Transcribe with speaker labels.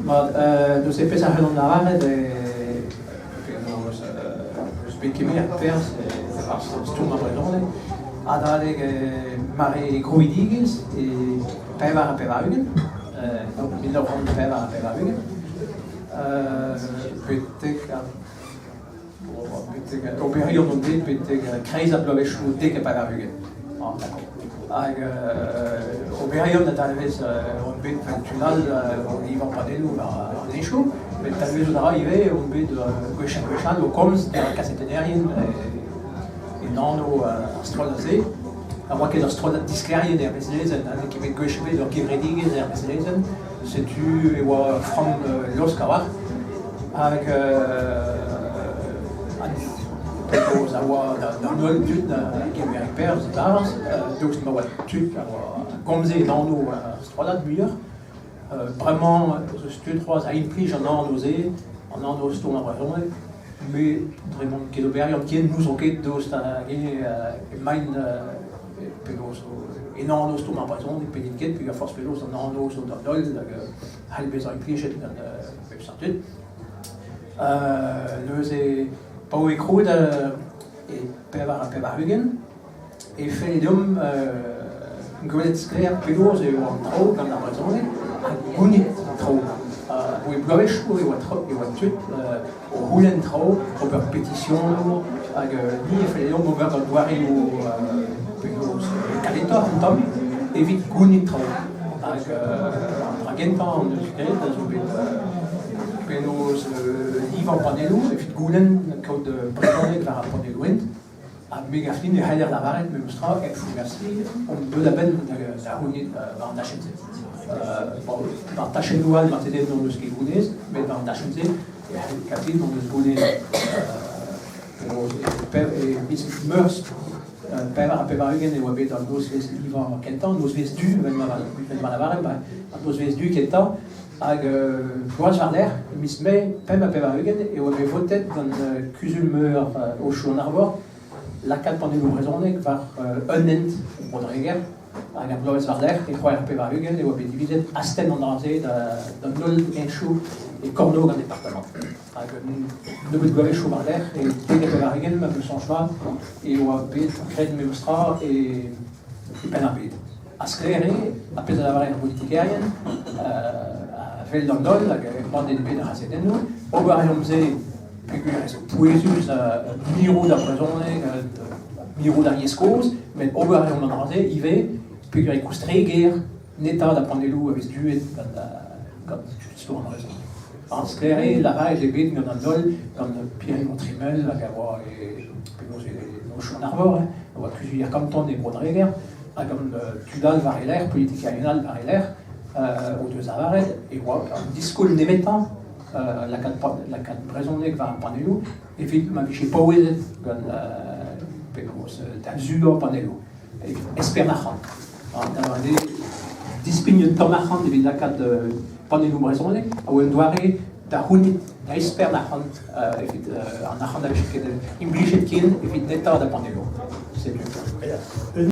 Speaker 1: Mat, neuze pezh a c'hellan lavaret eo penaos eus bet kemeret perzh e-barzh stourm ar brezhoneg adalek mare krouidigezh e 84, 1984, betek betek oberiant on bet betek kreiz ar bloavezhioù 90. Hag oberiant a dalvez on bet tud all o livañ panelloù war an henchoù, met talvezout a ra ivez on bet gwech ha gwech all o komz d'ar kazetennerien en anv ar strollad-se. A oa ket ur strollad disklêriet er lezenn, n'eo ket bet gwech ebet ur gevredigezh er lezenn. Setu e oa ur framm laosk a-walc'h hag penaos a oa d'an holl dud da gemer perzh e-barzh, daoust ma oa tud a oa a gomze en anv ar strollad muioc'h. Bremañ ez eus tud c'hoazh a implij an anv-se, an anv stourm ar brezhoneg, met dre m'on ket oberiant ken n'ouzon ket daoust hag-eñ emaint penaos en anv stourm ar brezhoneg pe n'int ket, peogwir forzh penaos an anv zo d'an holl hag a c'hall bezañ implijet gant pep seurt tud. Neuze pa oe krouet e 84 e felle deomp gwelet sklaer penaos eo an traoù gant ar brezhoneg ha gounit traoù. Abaoe bloavezhioù e oa e oa tud o c'houlenn traoù, ober petisionoù hag ni e felle deomp ober gant doareoù penaos kaletoc'h un tamm evit gounit traoù. Hag an dra gentañ hon eus graet a zo bet penaos livañ panelloù evit goulenn kaout brezhoneg war ar panelloù-hent. Ha me gav din e c'heller lavaret memes tra hep chom omp deuet a-benn da c'hounit war an dachenn-se. Bon, war tachennoù all marteze n'hon eus ket gounez, met war an dachenn-se e c'hell gav din hon eus gounezet. Penaos e miz Meurzh 84 e oa bet an nozvezh livañ kentañ, nozvezh du evel ma lavaremp, an nozvezh du kentañ, hag bloaz war-lerc'h, e miz Mae 85, e oa bet votet gant Kuzul-meur Aotrou-an-Arvor lakaat panelloù brezhonek war un hent e Bro-Dreger, hag ar bloavezh war-lerc'h, e 86, e oa bet divizet astenn an dra-se d'an holl henchoù e kornôg an departamant. Hag un nebeud bloavezhioù war-lerc'h, e 90, ma 'm eus soñj mat, e oa bet graet memes tra e Penn-ar-Bed. Ha sklaer eo, ar pezh a lavare ar bolitikerien, a wel d'an holl hag embannet eo bet ar c'hazetennoù, ober a reomp se peogwir ez eo pouezus mirout ar brezhoneg, mirout ar yezh kozh, met ober a reomp an dra-se ivez peogwir e koust re ger netaat ar panelloù a vez duet gant tud stourm ar brezhoneg. Ar sklaer eo, lavaret eo bet gant an holl, gant Pierre-Yvon Trimel hag a oa e penaos e Aochou-an-Arvor, a oa kuzulier kanton e Bro-Dreger, hag gant tud all war e lerc'h, politikerien all war e lerc'h, o deus lavaret e oa an diskoulm nemetañ lakaat brezhoneg war ar panelloù evit ma vije paouezet gant penaos da zuañ panelloù, evit espern arc'hant. Dispign un tamm arc'hant evit lakaat panelloù brezhonek a oa un doare da c'hounit, da espern arc'hant evit an arc'hant a vije ket implijet ken evit netaat ar panelloù. Setu.